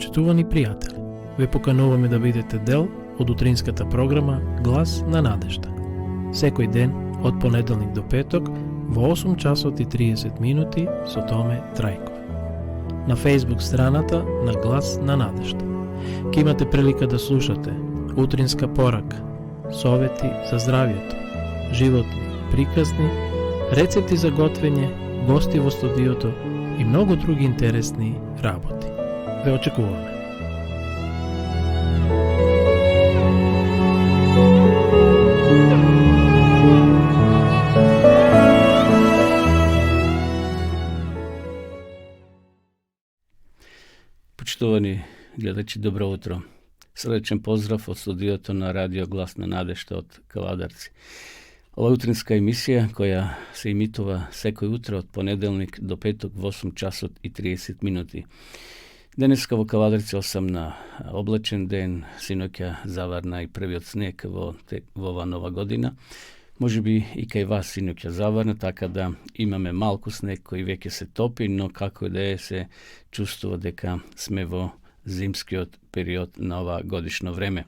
Почитувани пријатели, ве покануваме да бидете дел од утринската програма Глас на надежда. Секој ден, од понеделник до петок, во 8 часот и 30 минути со Томе Трајков. На Facebook страната на Глас на надежда. Ке имате прилика да слушате утринска порака, совети за здравието, животни приказни, рецепти за готвење, гости во студиото и многу други интересни работи. Ве очекуваме. Почитувани гледачи, добро утро. Срдечен поздрав од студиото на Радио Глас на надежда од Каладарци. Ова утринска емисија која се имитува секој утро од понеделник до петок во 8 часот и 30 минути. Денеска во Каладарци сам на облачен ден, синоќа заварна и првиот снег во ова нова година. Може би и кај вас синоќа заварна, така да имаме малку снег кој веќе се топи, но како и да е се чувствува дека сме во зимскиот период на ова годишно време.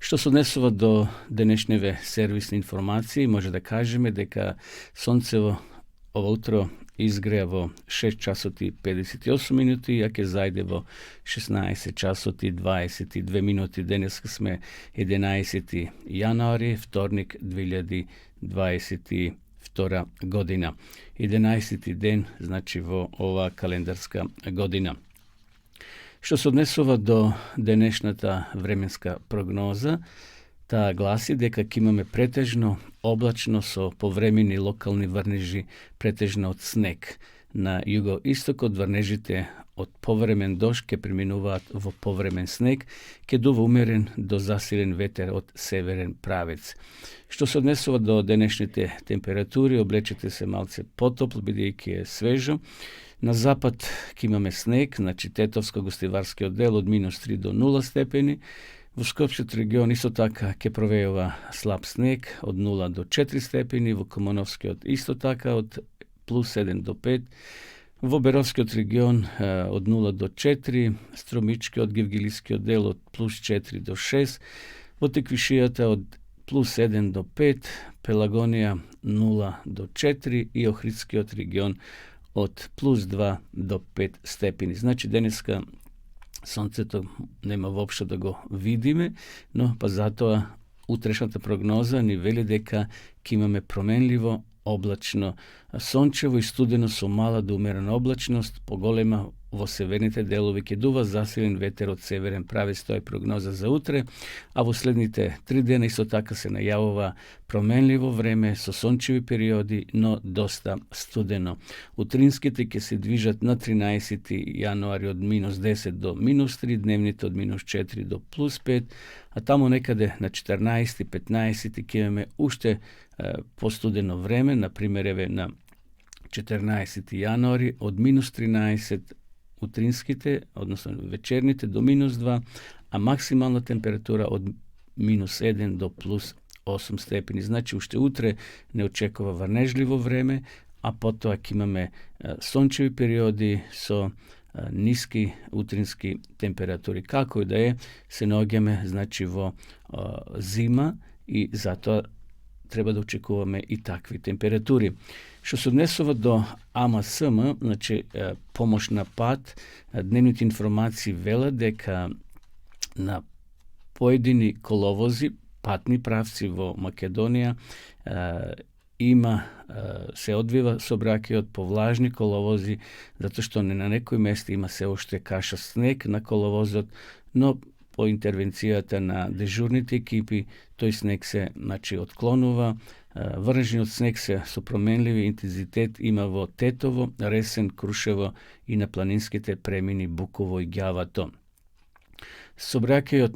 Што се однесува до денешневе сервисни информации, може да кажеме дека сонцево ова утро изгреа во 6 часот и 58 минути, а ќе зајде во 16 часот и 22 минути. Денеска сме 11 јануари, вторник 2022 година. 11 ден, значи во ова календарска година. Што се однесува до денешната временска прогноза, таа гласи дека ќе имаме претежно облачно со повремени локални врнежи, претежно од снег. На југоистокот врнежите од повремен дожд ќе преминуваат во повремен снег, ќе дува умерен до засилен ветер од северен правец. Што се однесува до денешните температури, облечете се малце потопло, бидејќи е свежо. На запад ќе имаме снег, значи Тетовско-гостиварскиот дел од -3 до 0 степени. Во Скопскиот регион исто така ќе провеува слаб снег од 0 до 4 степени, во Кумановскиот исто така од +7 до 5. Во Беровскиот регион од 0 до 4, Струмичкиот, Гевгилискиот дел од +4 до 6, во Теквишијата од +1 до 5, Пелагонија 0 до 4 и Охридскиот регион од +2 до 5 степени. Значи денеска сонцето нема воопшто да го видиме, но па затоа утрешната прогноза ни вели дека ќе имаме променливо облачно, сончево и студено со мала до умерена облачност, поголема во северните делови, ќе дува засилен ветер од северен правец, тоа е прогноза за утре, а во следните 3 дена исто така се најавува променливо време со сончеви периоди, но доста студено. Утринските ќе се движат на 13 јануари од -10 до -3, дневните од -4 до +5, а таму некаде на 14 15 ќе имаме уште постудено време, например еве на 14 јануари од -13 утринските, односно вечерните до -2, а максимална температура од -1 до +8 степени. Значи уште утре не очекува врнежливо време, а потоа ќе имаме сончеви периоди со ниски утрински температури. Како и да е, се наоѓаме значи во зима и затоа треба да очекуваме и такви температури. Што се однесува до АМСМ, значи помош на пат, дневните информации велат дека на поедини коловози, патни правци во Македонија, се одвива сообраќајот по влажни коловози, затоа што на некои места има се уште каша снег на коловозот, но по интервенцијата на дежурните екипи, тој снег се отклонува. Врнежниот снег се со променливи интензитет има во Тетово, Ресен, Крушево и на планинските премини Буково и Ѓавато. Собракајот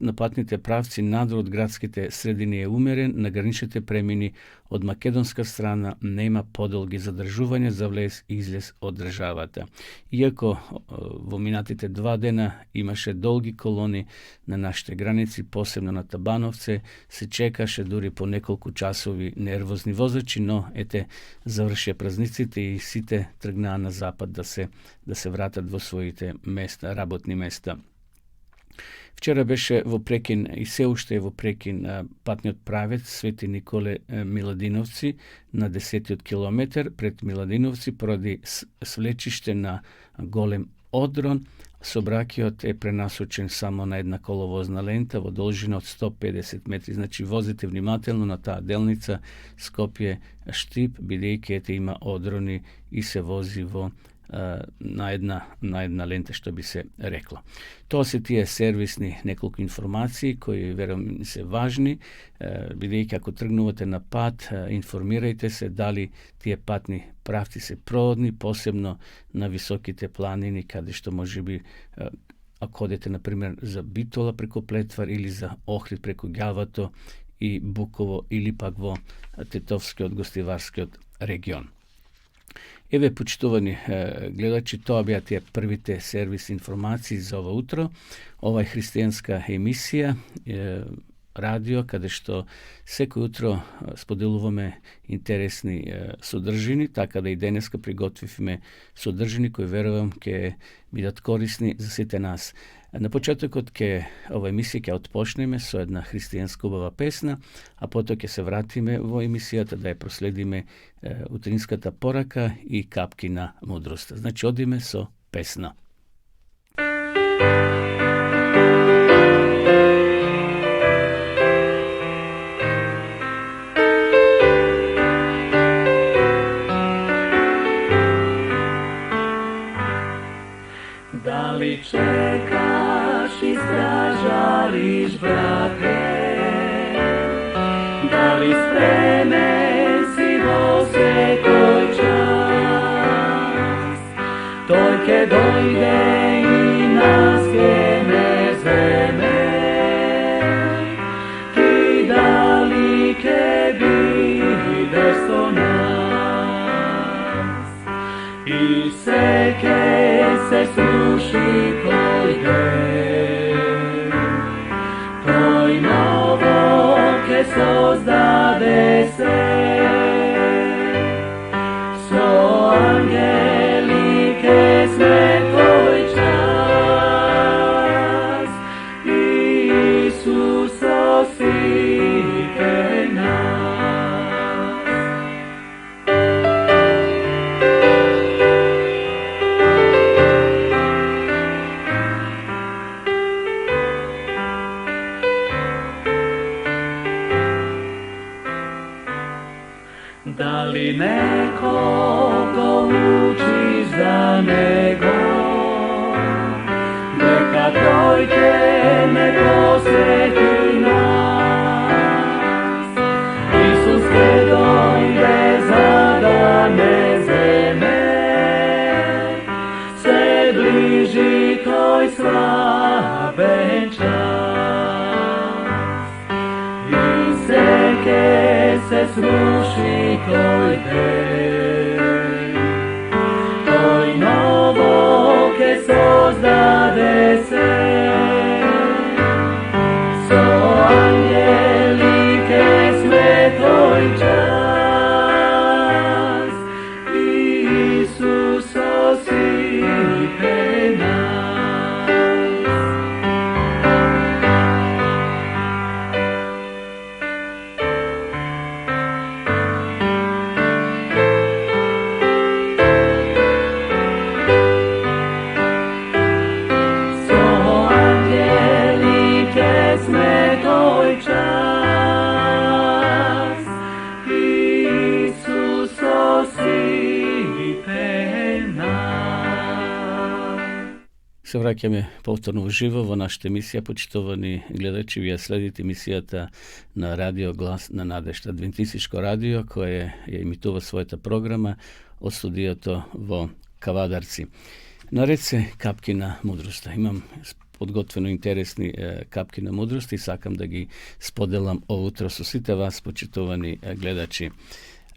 на патните правци надвор од градските средини е умерен, на граничните премини од македонска страна нема подолги задржувања за влез и излез од државата. Иако во минатите 2 дена имаше долги колони на нашите граници, посебно на Табановце, се чекаше дури по неколку часови нервозни возачи, но завршија празниците и сите тргнаа на запад да се вратат во своите места, работни места. Вчера беше во прекин и се уште е во прекин патниот правец Свети Николе Миладиновци на 10-тиот километар пред Миладиновци поради свлечиште на голем одрон. Собракиот е пренасочен само на една коловозна лента во должина од 150 метри. Значи возите внимателно на таа делница Скопје-Штип, бидејќи има одрони и се вози на една лента, што би се рекло. Тоа се тие сервисни неколку информации кои верувам се важни, бидејќи ако тргнувате на пат, информирајте се дали тие патни правци се проводни, посебно на високите планини, каде што можеби ако одете на пример за Битола преку Плетвар или за Охрид преку Ѓавато и Буково или пак во Тетовскиот гостиварскиот регион. Еве, почитувани гледачи, тоа беа тие првите сервис информации за ова утро. Ова е христијанска емисија, радио, каде што секој утро споделуваме интересни содржини, така да и денеска приготвивме содржини кои верувам ќе бидат корисни за сите нас. На почетокот ова емисија ќе отпочнеме со една христијанска убава песна, а потоа ќе се вратиме во емисијата да ја проследиме утринската порака и капки на мудроста. Значи, одиме со песна. Дали чекаш и стражариш, брате? Дали спремен си во секој час? Тој ке дојде и нас ке не земе. Ти дали ке бидеш со нас? И се се слуши кој ден, тој ново ке создаде се, со ангели ке светој час, Исусо сите нас. Дали некого учиш за него, дека дојде не посети нас. Исус ке дојде за да не земе, се ближи тој славен час. И се се слуши кој ден, тој ново ке создаде се, со ангели ке светој час, Исусо сите нас. Се враќаме повторно уживо во нашата емисија, почитувани гледачи, вие следите емисијата на Радио Глас на надежта, адвентистичко радио, кое ја имитува својата програма од студиото во Кавадарци. Наред се капки на мудроста. Имам подготвено интересни капки на мудрост и сакам да ги споделам овутро со сите вас, почитувани гледачи.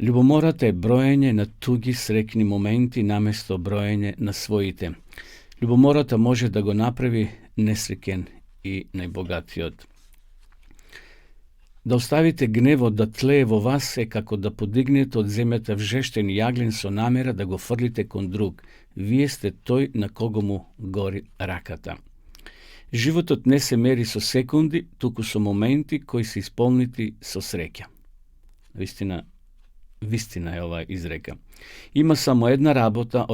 Љубомората е броење на туги срекни моменти наместо броење на своите. Љубомората може да го направи несреќен и најбогатиот. Да оставите гневот да тлее во вас е како да подигнете од земјата вжештен јаглен со намера да го фрлите кон друг. Вие сте тој на кого му гори раката. Животот не се мери со секунди, туку со моменти кои се исполнити со среќа. Вистина е ова изрека. Има само една работа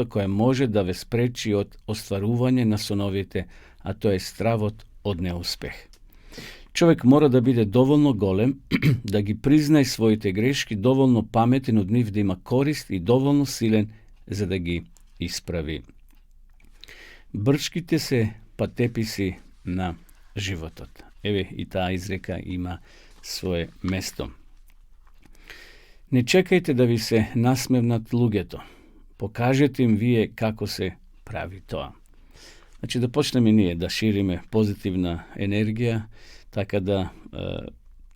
која може да ве спречи од остварување на соновите, а тоа е стравот од неуспех. Човек мора да биде доволно голем, да ги признае своите грешки, доволно паметен од нив да има корист и доволно силен за да ги исправи. Брчките се патеписи на животот. Еве и таа изрека има свое место. Не чекајте да ви се насмевнат луѓето. Покажете им вие како се прави тоа. Значи да почнеме ние да шириме позитивна енергија, така да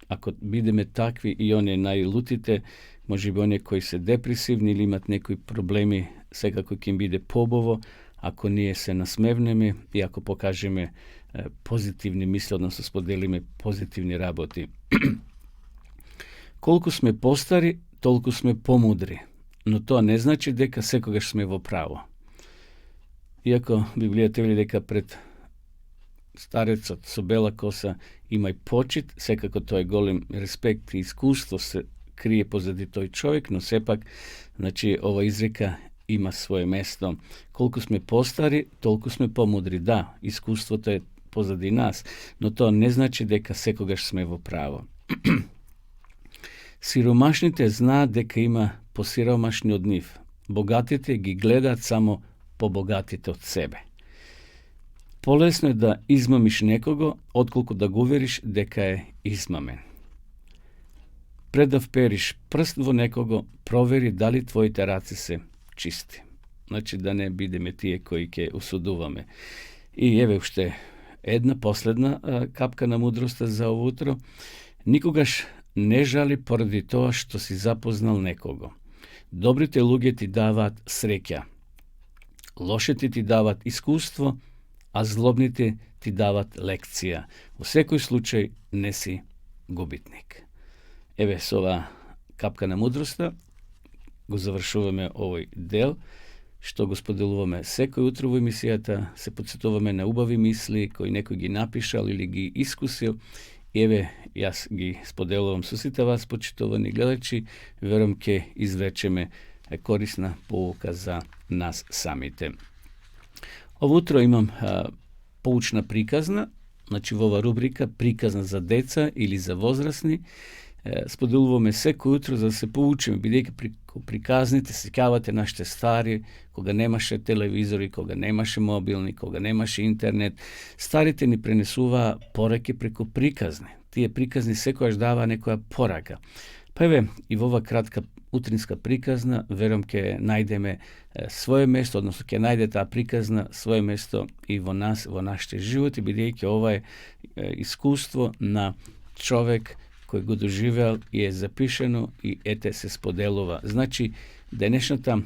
ако бидеме такви и оние најлутите, може би оние кои се депресивни или имат некои проблеми, секако ќе им биде побово, ако ние се насмевнеме и ако покажеме позитивни мисли, односно споделиме позитивни работи. Колку сме постари, толку сме помудри, но тоа не значи дека секогаш сме во право. Иако Библијата вели дека пред старецот со бела коса има и почит, секако тоа е голем респект и искуство се крие позади тој човек, но сепак, значи, ова изрека има свое место. Колку сме постари, толку сме помудри. Да, искуството е позади нас, но тоа не значи дека секогаш сме во право. Сиромашните знаат дека има посиромашни од нив. Богатите ги гледаат само побогатите од себе. Полесно е да измамиш некого, отколку да го увериш дека е измамен. Пред да впериш прст во некого, провери дали твоите раце се чисти. Значи да не бидеме тие кои ќе осудуваме. И еве уште една последна капка на мудроста за ово утро. Никогаш не жали поради тоа што си запознал некого. Добрите луѓе ти даваат среќа. Лошите ти даваат искуство, а злобните ти даваат лекција. Во секој случај не си губитник. Еве со ова капка на мудроста го завршуваме овој дел, што го споделуваме секој утро во емисијата, се подсетуваме на убави мисли кои некој ги напишал или ги искусил. Еве, јас ги споделувам со сите вас, почитувани гледачи, верувам ќе извлечеме корисна поука за нас самите. Ово утро имам поучна приказна, значи во ова рубрика приказна за деца или за возрастни. Споделуваме секој утро за да се поучиме, бидејќи приказните сеќавате нашите стари, кога немаше телевизори, кога немаше мобилни, кога немаше интернет. Старите ни пренесуваа пораки преку приказни. Тие приказни секојаш даваа некоја порака. Па еве, и во ова кратка утринска приказна, верувам ќе најдеме свое место, односно ќе најде таа приказна свое место и во нас, во нашите животи, бидејќи ова е искуство на човек кој го доживеал и е запишено и ете се споделува. Значи, денешната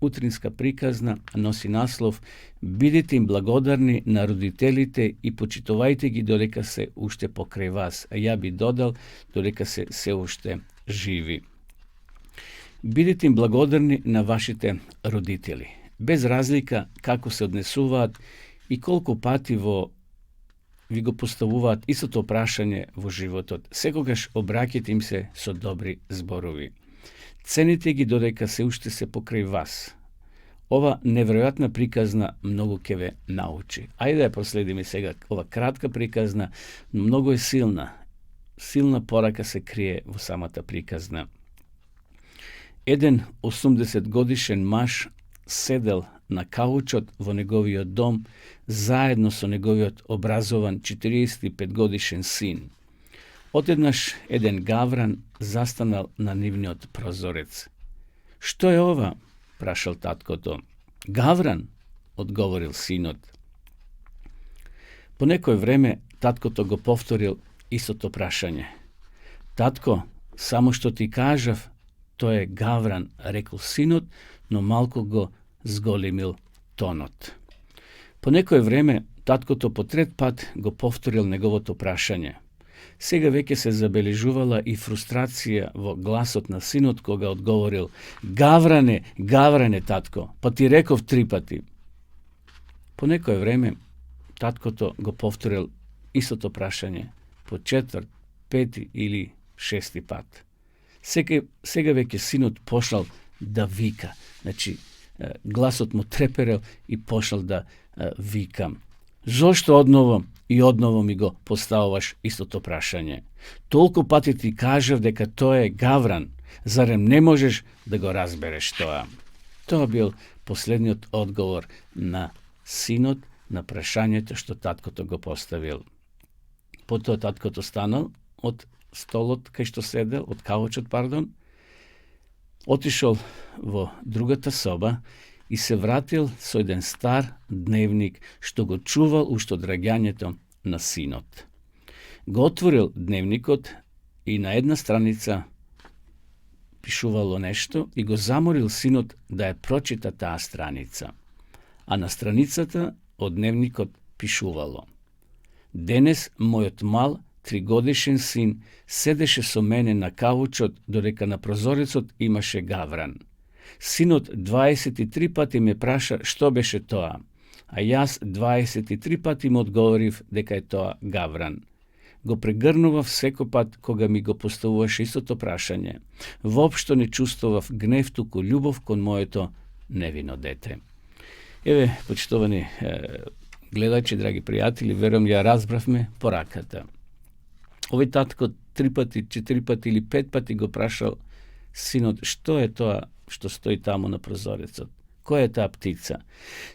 утринска приказна носи наслов "Бидете им благодарни на родителите и почитувајте ги додека се уште покрај вас", а ја би додал додека се уште живи. Бидете им благодарни на вашите родители, без разлика како се однесуваат и колку пати ви го поставуваат истото прашање во животот. Секогаш обраќајте им се со добри зборови. Цените ги додека се уште се покрај вас. Ова неверојатна приказна многу ќе ве научи. Ајде да ја проследиме сега. Ова кратка приказна, но многу е силна. Силна порака се крие во самата приказна. Еден 80 годишен маж седел на каучот во неговиот дом, заедно со неговиот образован 45 годишен син. Одеднаш еден гавран застанал на нивниот прозорец. "Што е ова?" прашал таткото. "Гавран," odgovoril sinot. Po nekoje vreme tatkото го повторил истото прашање. Татко, само што ти кажав, тој е гавран, рекол синот, но малку го зголемил тонот. По некое време таткото по трет пат го повторил неговото прашање. Сега веќе се забележувала и фрустрација во гласот на синот кога одговорил: Гавране, гавране, татко, па ти реков 3 пати. По некое време таткото го повторил истото прашање по 4, 5 или 6 пат. Сега веќе синот пошал да вика. Значи, гласот му треперел и пошал да вика: Зошто одново ми го поставуваш истото прашање? Толку пати ти кажав дека тоа е гавран, зарем не можеш да го разбереш тоа? Тоа бил последниот одговор на синот на прашањето што таткото го поставил. Потоа таткото станал од столот кај што седел, од каучот, отишол во другата соба и се вратил со еден стар дневник што го чувал уште од раѓањето на синот. Го отворил дневникот и на една страница пишувало нешто и го заморил синот да ја прочита таа страница. А на страницата од дневникот пишувало: Денес мојот мал 3-годишен син седеше со мене на каучот додека на прозорецот имаше гавран. Синот 23 пати ме праша што беше тоа, а јас 23 пати му одговорив дека е тоа гавран. Го прегрнував секој пат кога ми го поставуваше истото прашање. Воопшто не чувствував гнев, туку љубов кон моето невино дете. Еве, почитувани гледачи, драги пријатели, верувам ја разбравме пораката. Овој татко 3 пати, 4 пати или 5 пати го прашал синот што е тоа што стои таму на прозорецот. Која е таа птица?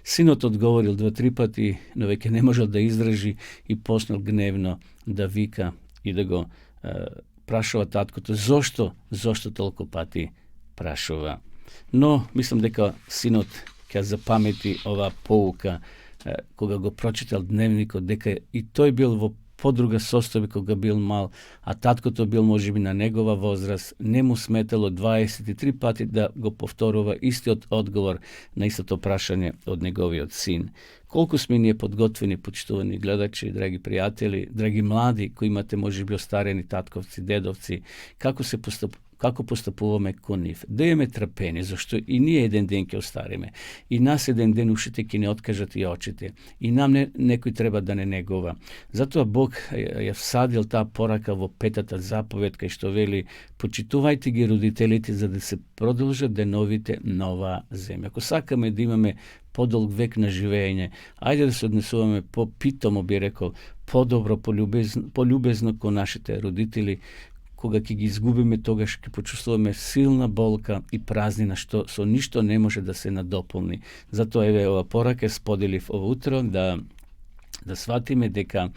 Синот одговорил 2-3 пати, но веќе не можел да издржи и почнал гневно да вика и да го прашува таткото зошто толку пати прашува. Но мислам дека синот ќе запамети оваа поука кога го прочитал дневникот, дека и тој бил во подруга состојба кога бил мал, а таткото бил можеби на негова возраст, не му сметало 23 пати да го повторува истиот одговор на истото прашање од неговиот син. Колку сме ние подготвени, почитувани гледачи, драги пријатели, драги млади кои имате можеби остарени татковци, дедовци, како постапуваме кон нив? Да имаме трпение, зашто и ние еден ден ќе остариме. И нас еден ден ушите ќе не откажат и очите. И нам некој треба да не негова. Затоа Бог ја всадил таа порака во 5-та заповед, кај што вели: почитувајте ги родителите за да се продолжат деновите на оваа земја. Ако сакаме да имаме подолг век на живење, ајде да се однесуваме по-питомо, би рекол, подобро, полюбезно кон нашите родители. Кога ќе ги изгубиме, тогаш ќе почувствуваме силна болка и празнина што со ништо не може да се надополни. Затоа еве ова порака споделив ово утро да сватиме дека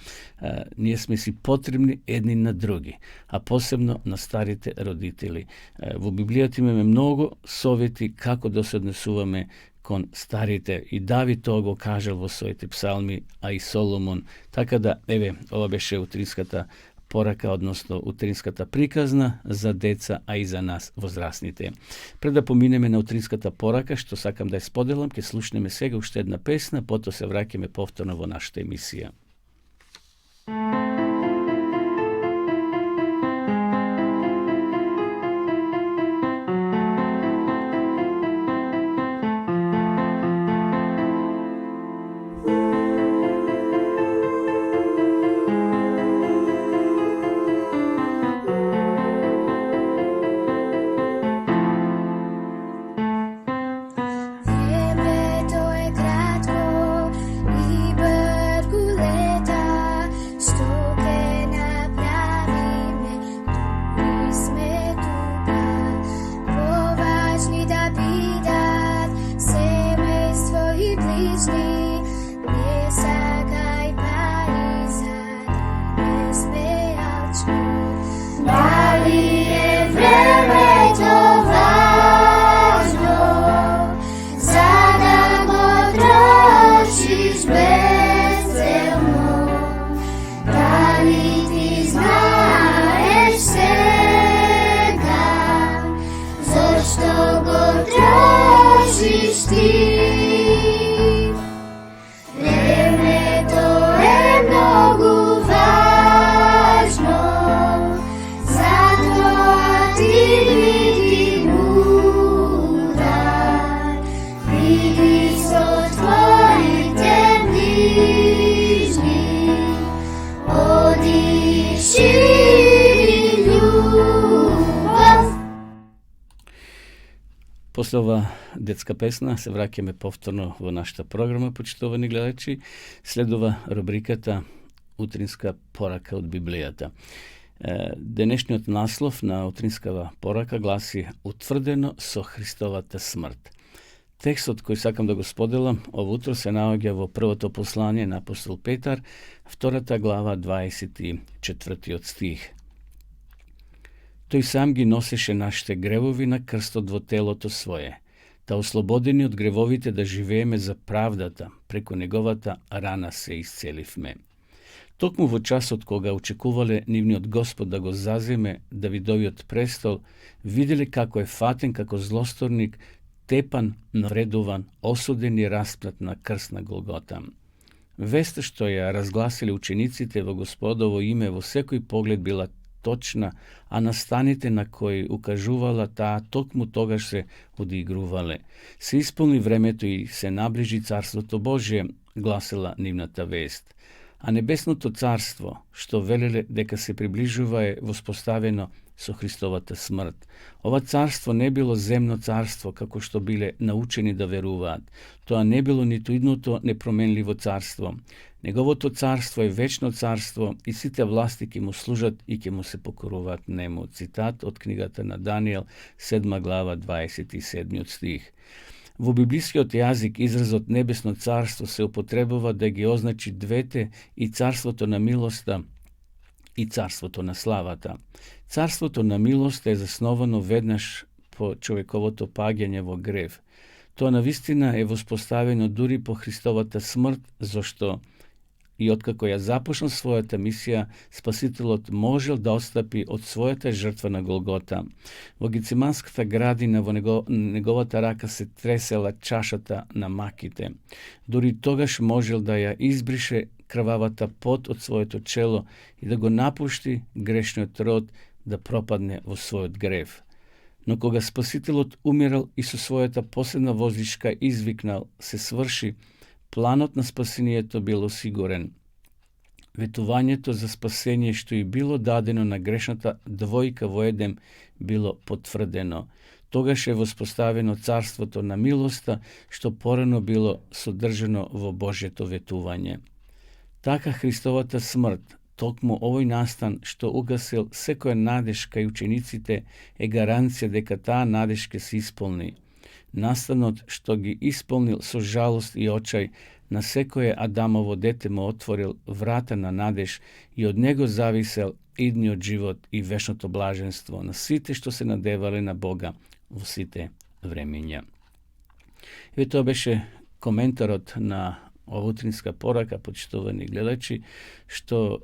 ние сме си потребни едни на други, а посебно на старите родители. Во Библијата имаме многу совети како да се однесуваме кон старите, и Давид тоа го кажал во своите псалми, а и Соломон. Така да, еве, ова беше утринската порака, односно утринската приказна за деца, а и за нас возрастните. Пред да поминеме на утринската порака, што сакам да ја споделам, ќе слушнеме сега уште една песна, потоа се враќаме повторно во нашата емисија. Времето е кратко и бъргуле. plačiš ti. Vreme to je mnogo važno, zato ti vidi mudar, vidi so tvoji temnižni, odi širi ljubav. После ова детска песна се враќаме повторно во нашата програма, почитувани гледачи. Следува рубриката Утринска порака од Библијата. Денешниот наслов на утринскава порака гласи Утврдено со Христовата смрт. Текстот кој сакам да го споделам ово утро се наоѓа во првото послание на апостол Петар, 2 глава, 24 стих. Тој сам ги носеше нашите гревови на крстот во телото свое, та ослободени од гревовите да живееме за правдата, преку неговата рана се исцеливме. Токму во часот кога очекувале нивниот Господ да го заземе Давидовиот престол, виделе како е фатен како злосторник, тепан, навредуван, осуден и распнат на крст на Голгота. Веста што ја разгласиле учениците во Господово име во секој поглед била точна, а настаните на кои укажувала таа токму тогаш се одигрувале. Се исполни времето и се наближи Царството Божие, гласила нивната вест. А небесното царство, што велеле дека се приближува, е воспоставено со Христовата смрт. Ова царство не било земно царство, како што биле научени да веруваат. Тоа не било ниту идното непроменливо царство. Неговото царство е вечно царство и сите власти ќе му служат и ќе му се покоруваат нему. Цитат од книгата на Даниел, 7 глава, 27 стих. Во библискиот јазик изразот небесно царство се употребува да ги означи двете, и царството на милоста и царството на славата. Царството на милост е засновано веднаш по човековото паѓање во грев. Тоа навистина е воспоставено дури по Христовата смрт, зашто и откако ја започнал својата мисија, Спасителот можел да отстапи од својата жртва на Голгота. Во Гециманската градина во неговата рака се тресела чашата на маките. Дури тогаш можел да ја избрише крвавата пот од своето чело и да го напушти грешниот род да пропадне во својот грев. Но кога Спасителот умирал и со својата последна воздишка извикнал се сврши, планот на спасението бил осигурен. Ветувањето за спасение што и било дадено на грешната двојка во Едем било потврдено. Тогаш е воспоставено царството на милоста, што порано било содржано во Божјето ветување. Така Христовата смрт, токму овој настан што угасил секоја надеж кај учениците, е гаранција дека таа надеж ќе се исполни. Настанот што ги исполнил со жалост и очај на секое Адамово дете му отворил врата на надеж и од него зависел идниот живот и вечното блаженство на сите што се надевале на Бога во сите времиња. И тоа беше коментарот на ова утринска порака, почитувани гледачи, што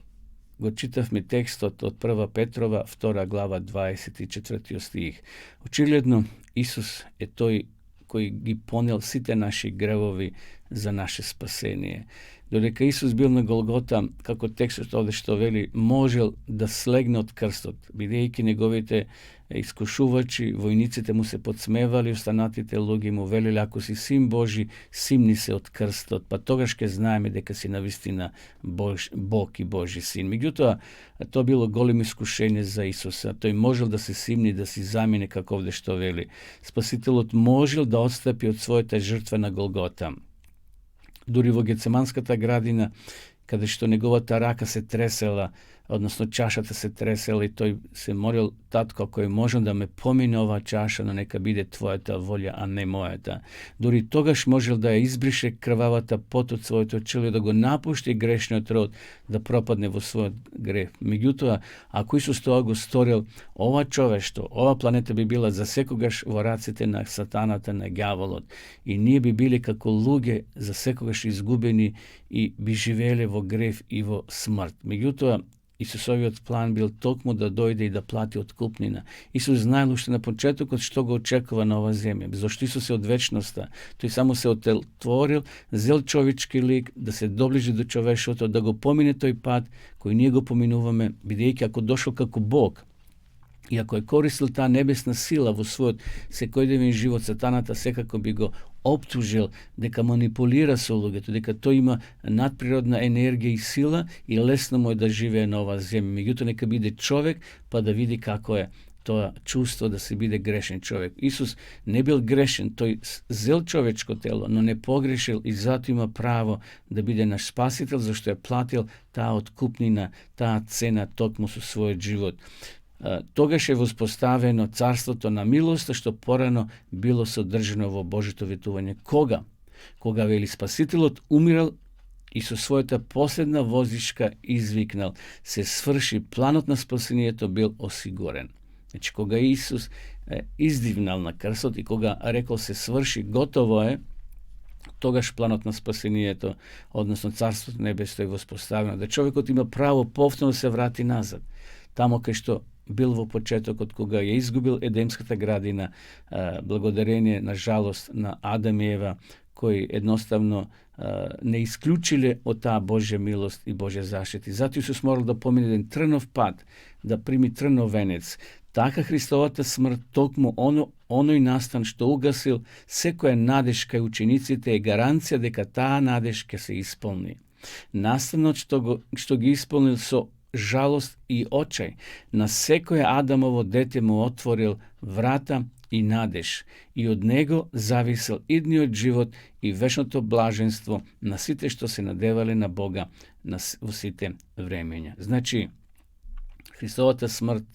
го читавме текстот од 1 Петрова, 2 глава, 24 стих. Очигледно, Исус е тој кој ги понел сите наши гревови за наше спасение. Додека Исус бил на Голгота, како текстот овде што вели, можел да слегне од крстот, бидејќи неговите искушувачи, војниците му се подсмевали, останатите луѓе му велеле, ако си син Божи, симни се од крстот, па тогаш ќе знаеме дека си навистина Бог и Божи син. Меѓутоа, тоа било големо искушение за Исуса. Тој можел да се симни, да си замине, како овде што вели. Спасителот можел да отстапи од својата жртва на Голгота. Дури во Гецеманската градина, каде што неговата рака се тресела, односно чашата се тресела и тој се молил, татко, ако е можам да ме помине оваа чаша, но нека биде твојата волја, а не мојата. Дури тогаш можел да ја избрише крвавата пот од своето чело и да го напушти грешниот род да пропадне во својот грев. Меѓутоа, ако Исус тоа го сторил, ова човештво, ова планета би била за секогаш во раците на сатаната, на ѓаволот, и ние би били како луѓе за секогаш изгубени и би живееле во грев и во смрт. Меѓутоа, Исусовиот план бил токму да дојде и да плати откупнина. Исус знаел уште на почетокот што го очекува на ова земја. Зашто Исус е од вечноста. Тој само се отворил, зел човечки лик, да се доближи до човештвото, да го помине тој пат кој ние го поминуваме, бидејќи ако дошол како Бог, и ако е користил таа небесна сила во својот секојдневен живот, сатаната секако би го оптужил дека манипулира со луѓето, дека тој има надприродна енергија и сила и лесно му е да живее на оваа земја. Меѓутоа нека биде човек па да види како е тоа чувство да се биде грешен човек. Исус не бил грешен, тој зел човечко тело, но не погрешил и затоа има право да биде наш спасител, зашто е платил таа откупнина, таа цена токму со својот живот. Тогаш е воспоставено царството на милоста, што порано било содржано во Божито ветување. Кога? Кога вели Спасителот умирал и со својата последна воздишка извикнал, се сврши, планот на спасението бил осигурен. Значи, кога Исус издивнал на крстот и кога рекол се сврши, готово е, тогаш планот на спасението, односно Царството небесно е воспоставено, да човекот има право повторно се врати назад. Тамо кај што бил во почетокот, кога ја изгубил Едемската градина, благодарение на жалост на Адам и Ева, кои едноставно не исклучиле од таа Божја милост и Божја заштита. Затоа Исус морал да помине еден трнов пат, да прими трнов венец. Така Христовата смрт, токму оној настан што угасил секоја надеж кај учениците, е гаранција дека таа надеж ќе се исполни. Настанот што ги исполнил со жалост и очај, на секој Адамово дете му отворил врата и надеж, и од него зависел идниот живот и вечното блаженство на сите што се надевале на Бога во сите времења. Значи, Христовата смрт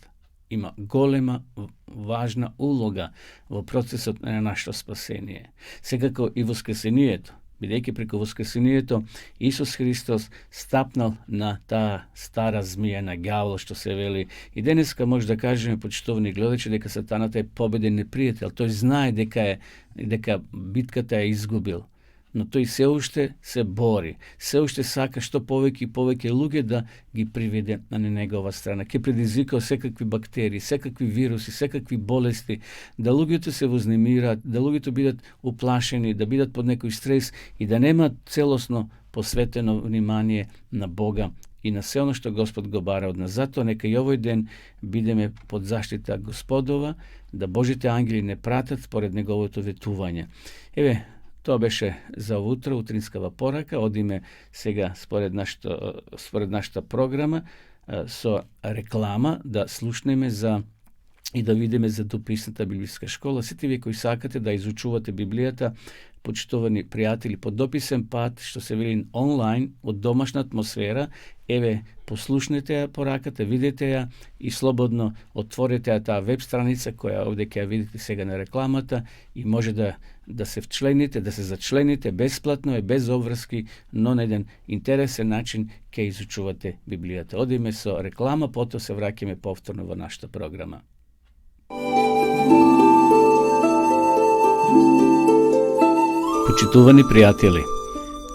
има голема, важна улога во процесот на нашето спасение. Секако и воскресението, бидејќи преку воскресението Исус Христос стапнал на таа стара змија, на ѓаволот, што се вели. И денеска може да кажеме, почитувани гледачи, дека сатаната е победен непријател. Тој знае дека битката е изгубил, но тој се уште се бори, се уште сака што повеќе и повеќе луѓе да ги приведе на негова страна. Ке предизвика секакви бактерии, секакви вируси, секакви болести, да луѓето се вознемираат, да луѓето бидат уплашени, да бидат под некој стрес и да немаат целосно посветено внимание на Бога и на се оно што Господ го бара од нас. Затоа нека и овој ден бидеме под заштита Господова, да Божите ангели не пратат според неговото ветување. Еве, тоа беше за утро, утринскава порака. Одиме сега според нашата програма со реклама да слушнеме и да видиме за дописната библиска школа. Сите вие кои сакате да изучувате Библијата, почитувани пријатели, по дописен пат, што се вели онлайн, од домашна атмосфера, еве, послушнете ја пораката, видете ја и слободно отворете ја таа веб страница која овде ќе ја видите сега на рекламата и може да се вчлените, да се зачлените бесплатно, без обврски, но на еден интересен начин ќе изучувате Библијата. Одиме со реклама, потоа се враќаме повторно во нашата програма. Почитувани пријатели,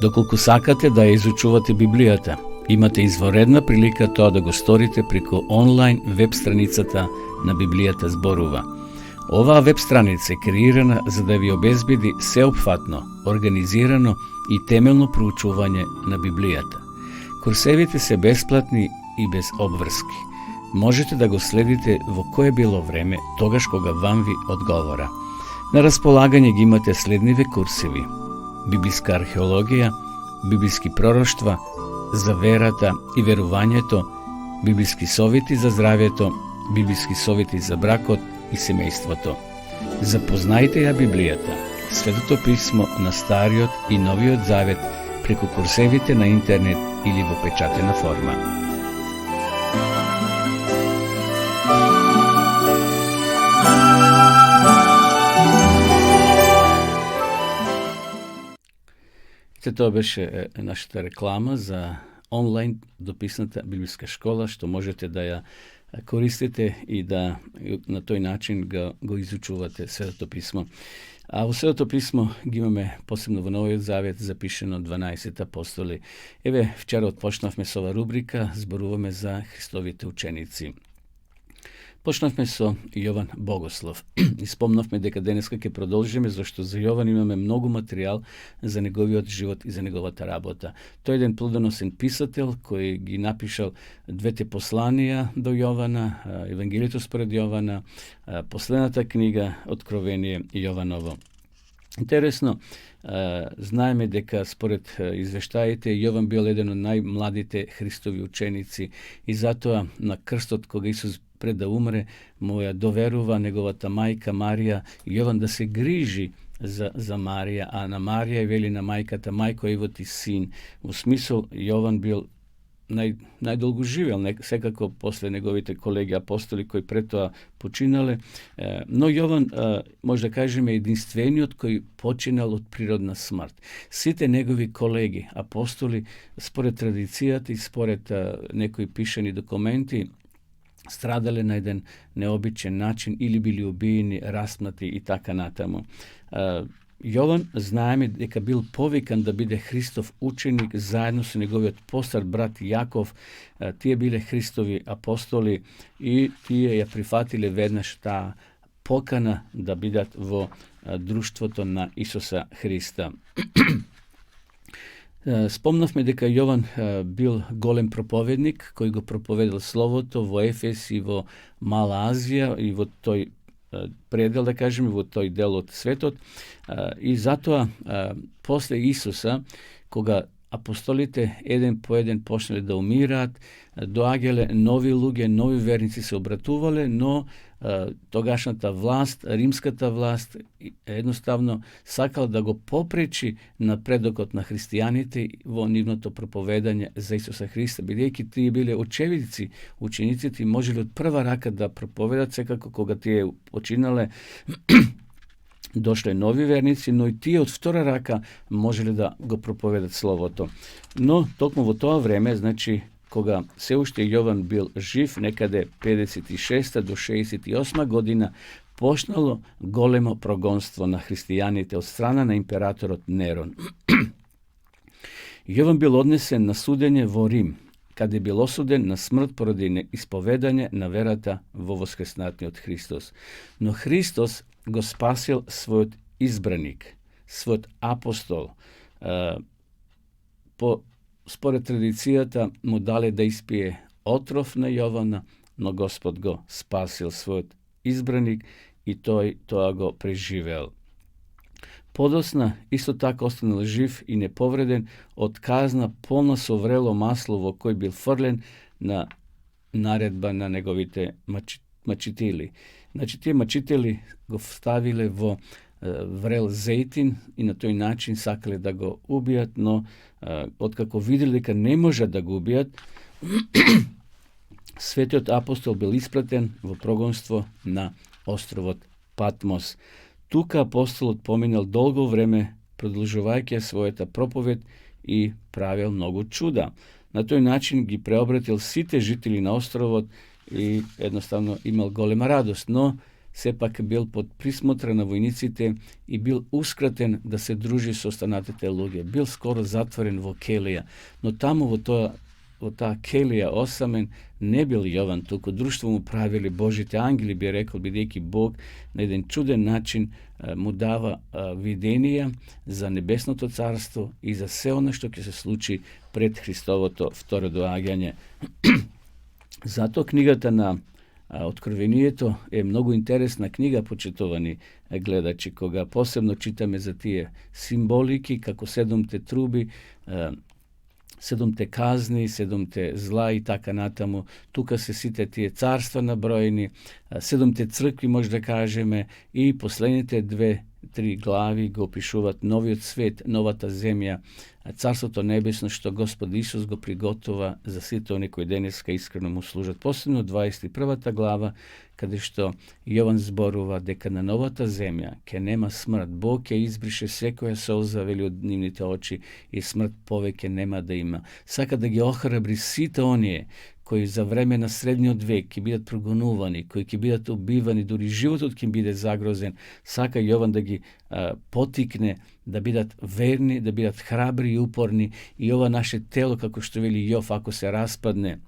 доколку сакате да ја изучувате Библијата, имате изворедна прилика тоа да го сторите преку онлайн веб страницата на Библијата зборува. Оваа веб страница е креирана за да ви обезбеди сеопфатно, организирано и темелно проучување на Библијата. Курсевите се бесплатни и без обврски. Можете да го следите во кое било време, тогаш кога вам ви одговора. На располагање ги имате следниве курсеви: библиска археологија, библиски пророштва, за верата и верувањето, библиски совети за здравјето, библиски совети за бракот и семејството. Запознајте ја Библијата, Светото писмо на Стариот и Новиот Завет преку курсевите на интернет или во печатена форма. Тоа беше нашата реклама за онлайн дописната библиска школа, што можете да ја koristite i da na toj način го изучувате Светото писмо. А во Светото писмо ги имаме посебно во Новиот Завет запишено 12 апостоли. Еве, вчера отпочнавме со ова рубрика, зборуваме за Христовите ученици. Почнавме со Јован Богослов и спомнавме дека денеска ќе продолжиме, зашто за Јован имаме многу материјал за неговиот живот и за неговата работа. Тој е еден плодоносен писател кој ги напишал двете посланија до Јована, Евангелието според Јована, последната книга Откровение Јованово. Интересно, знаеме дека според извештаите Јован бил еден од најмладите Христови ученици и затоа на крстот кога Исус пред да умре, му ја доверува неговата мајка Марија, Јован да се грижи за Марија, а на Марија вели на мајката, мајко, ево ти син. Во смисол, Јован бил најдолго живел, секако после неговите колеги апостоли кои пред тоа починале, но Јован, може да кажеме, единствениот кој починал од природна смрт. Сите негови колеги апостоли, според традицијата и според некои пишани документи, страдале на еден необичен начин или били убиени, распнати и така натаму. Јован, знаеме дека бил повикан да биде Христов ученик заедно со неговиот постар брат Јаков. Тие биле Христови апостоли и тие ја прифатиле веднаш таа покана да бидат во друштвото на Исуса Христа. Спомнавме дека Јован бил голем проповедник кој го проповедал Словото во Ефес и во Мала Азија и во тој предел, да кажеме, во тој дел од светот. И затоа, после Исуса, кога апостолите еден по еден почнале да умираат, доаѓале нови луѓе, нови верници се обратувале, но тогашната власт, римската власт, едноставно сакал да го попречи напредокот на христијаните во нивното проповедање за Исуса Христа, бидејќи тие биле очевидци, учениците можеле од прва рака да проповедат, секако кога тие починале, дошле нови верници, но и тие од втора рака можеле да го проповедат Словото. Но токму во тоа време, значи, кога се уште Јован бил жив, некаде 56 до 68 година, почнало големо прогонство на христијаните од страна на императорот Нерон. Јован бил однесен на судење во Рим, каде бил осуден на смрт поради исповедање на верата во воскреснатиот Христос. Но Христос го спасил својот избраник, својот апостол. Според традицијата му дале да испие отров на Јована, но Господ го спасил својот избраник и тој тоа го преживел. Подосна, исто така останал жив и неповреден од казна полна со врело масло во кој бил фрлен на наредба на неговите мачители. Значи, тие мачители го вставиле во врел зејтин и на тој начин сакале да го убијат, но откако видели дека не може да го убијат, светиот апостол бил испратен во прогонство на островот Патмос. Тука апостолот поминал долго време, продолжувајќи својата проповед и правил многу чуда. На тој начин ги преобратил сите жители на островот и едноставно имал голема радост, но сепак бил под присмотра на војниците и бил ускратен да се дружи со останатите луѓе. Бил скоро затворен во келија, но таму во таа келија осамен не бил Јован, туку друштво му правили Божите ангели, би рекол, бидејќи Бог на еден чуден начин му дава виденија за небесното царство и за се оно што ќе се случи пред Христовото второ доаѓање. Затоа книгата на Откровението е многу интересна книга, почитувани гледачи, кога посебно читаме за тие символики, како седомте труби, седомте казни, седомте зла и така натаму. Тука се сите тие царства наброени, седомте цркви, може да кажеме, и последните 2-3 глави го опишуваат новиот свет, новата земја, Царството небесно што Господ Исус го приготова за сите они кои денеска искрено му служат. Посебно 21 глава, каде што Јован зборува дека на новата земја ќе нема смрт. Бог ќе избрише секоја солза, вели, од нивните очи и смрт повеќе нема да има. Сака да ги охрабри сите оние koji za vremena srednjod vek ki бидат прогонувани, кои ќе бидат убивани, дури животот ќе им биде загрозен, сака Јован да ги потикне да бидат верни, да бидат храбри и упорни, и ова наше тело, како што вели Јов, ако се распадне,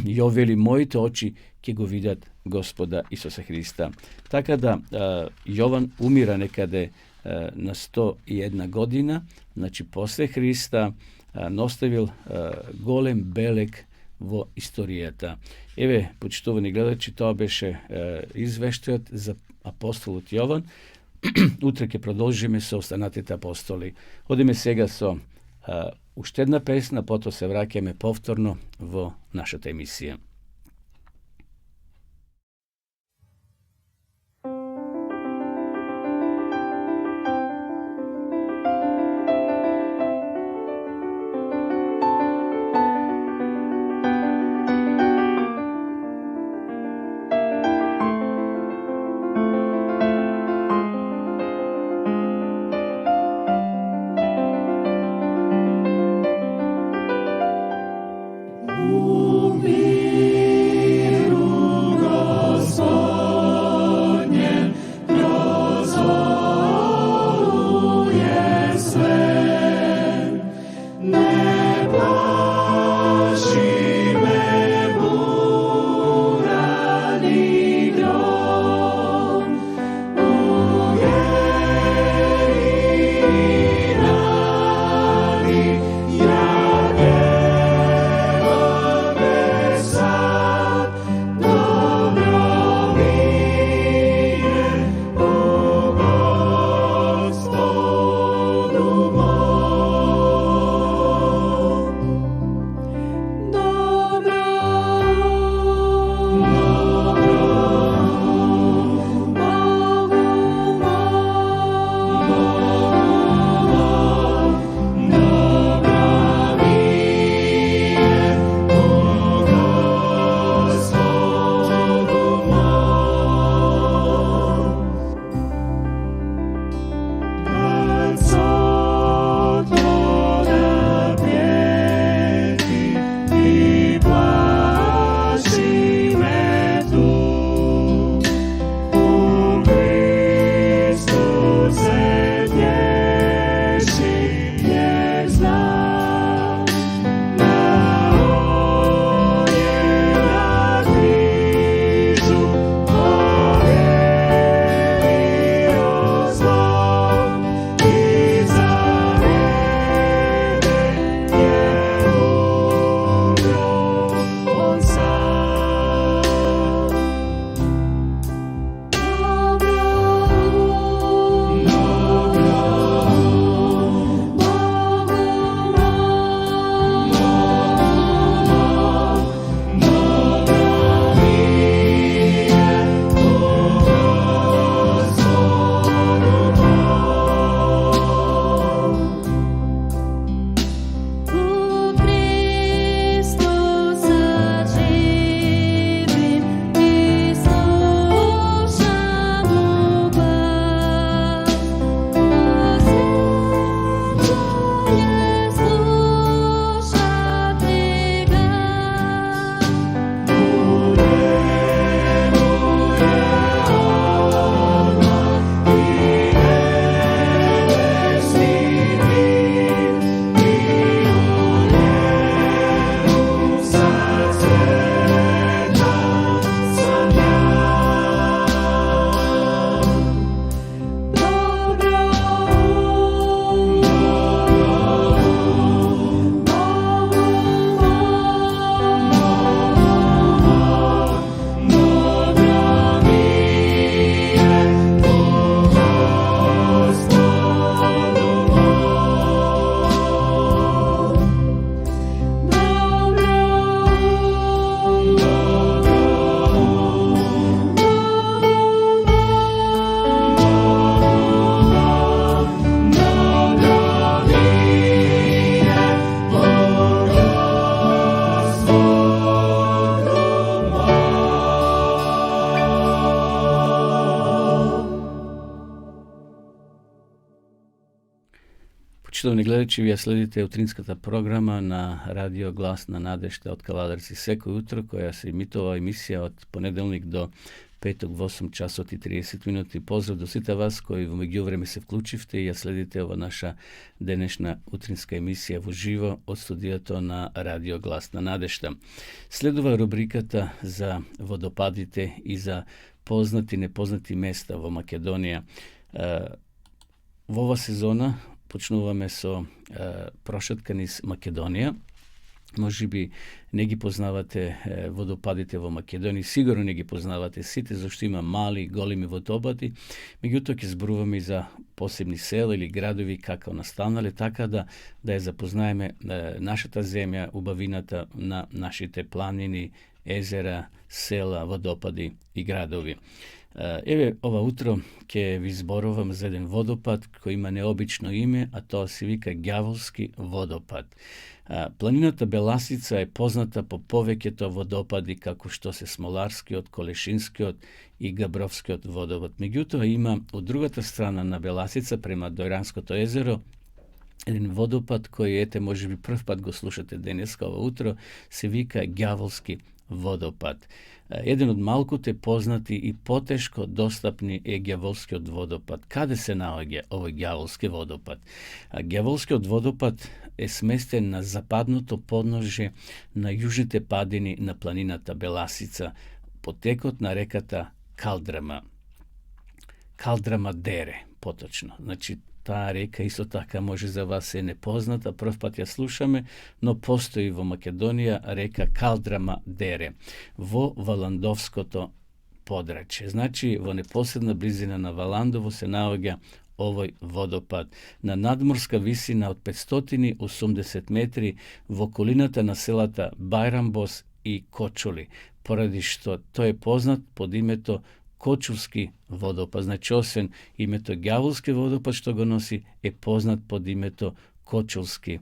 Јов вели, моите очи ќе го видат Господа Исуса Христа. Така да Јован умира некаде на 101 година, значи после Христа, но оставил голем белег во историјата. Еве, почитувани гледачи, тоа беше извештајот за апостолот Јован. Утре ќе продолжиме со останатите апостоли. Одиме сега со уште една песна, потоа се враќаме повторно во нашата емисија. Ubi Štovani gledači, vi sledite utrinskата programa na radio Glasna Nadešta od Kaladarci seko jutro, koja se emitova emisija od ponedeljnik do petog v 8 časot i 30 minuti. Pozdrav do svita vas koji v međuvreme se vključivte i sledite ova naša današnja utrinska emisija uživo od studijato na radio Glasna Nadešta. Sledova rubrikata za vodopadite i za poznati nepoznati mesta v Makedonija. Ova sezona počnуваме со прошеткан из Македонија. Може би не ги познавате водопадите во Македонија, сигурно не ги познавате сите, зашто има мали, големи водопади. Меѓутоа ќе зборуваме и за посебни села или градови како настанале, така да ја запознаеме нашата земја, убавината на нашите планини, езера, села, водопади и градови. Еве, ова утро ќе ви зборувам за еден водопад кој има необично име, а тоа се вика Ѓаволски водопад. Планината Беласица е позната по повеќето водопади како што се Смоларскиот, Колешинскиот и Габровскиот водопад. Меѓутоа има од другата страна на Беласица према Дојранското езеро еден водопад кој ете можеби прв пат го слушате денеска ова утро, се вика Ѓаволски водопад. Еден од малкуте познати и потешко достапни е Ѓаволскиот водопад. Каде се наоѓа овој Ѓаволски водопад? Ѓаволскиот водопад е сместен на западното подножје на јужните падини на планината Беласица, потекот на реката Калдрама. Калдрама Дере, поточно. Значи, таа река исто така може за вас е непозната, прв пат ја слушаме, но постои во Македонија река Калдрама Дере во Валандовското подрачје. Значи, во непосредна близина на Валандово се наоѓа овој водопад на надморска висина од 580 метри во околината на селата Бајрамбос и Кочули, поради што тој е познат под името Кочулски водопад. Значи, освен името Ѓаволски водопад што го носи, е познат под името Кочулски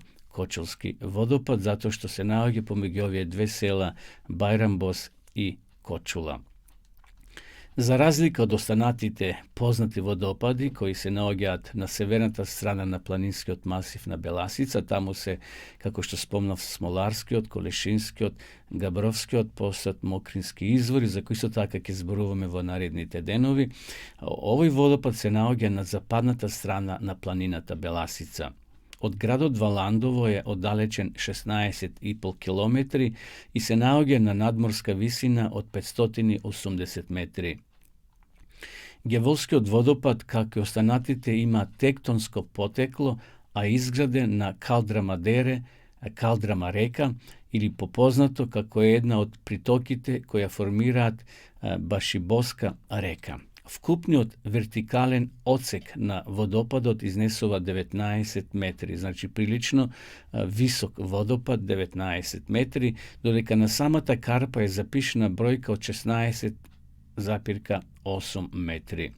водопад, затоа што се наоѓа помеѓу овие две села Бајрамбос и Кочула. За разлика од останатите познати водопади кои се наоѓаат на северната страна на планинскиот масив на Беласица, таму се, како што спомнав, Смоларскиот, Колешинскиот, Габровскиот, постојат мокрински извори, за кои со така ќе зборуваме во наредните денови. Овој водопад се наоѓа на западната страна на планината Беласица. Од градот Валандово е оддалечен 16,5 километри и се наоѓа на надморска висина од 580 метри. Ѓаволскиот водопад, како и останатите, има тектонско потекло, а изграден на Калдрама Дере, Калдрама река, или попознато како една од притоките која формираат Башибоска река. Вкупниот вертикален одсек на водопадот изнесува 19 метри, значи прилично висок водопад, 19 метри, додека на самата карпа е запишена бројка од 16,8 метри.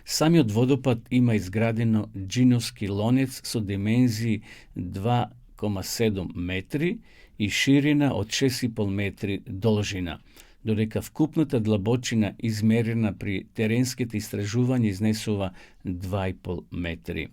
Самиот водопад има изградено джиновски лонец со димензии 2,7 метри и ширина од 6,5 метри должина, додека вкупната длабочина измерена при теренските истражувања изнесува 2,5 метри.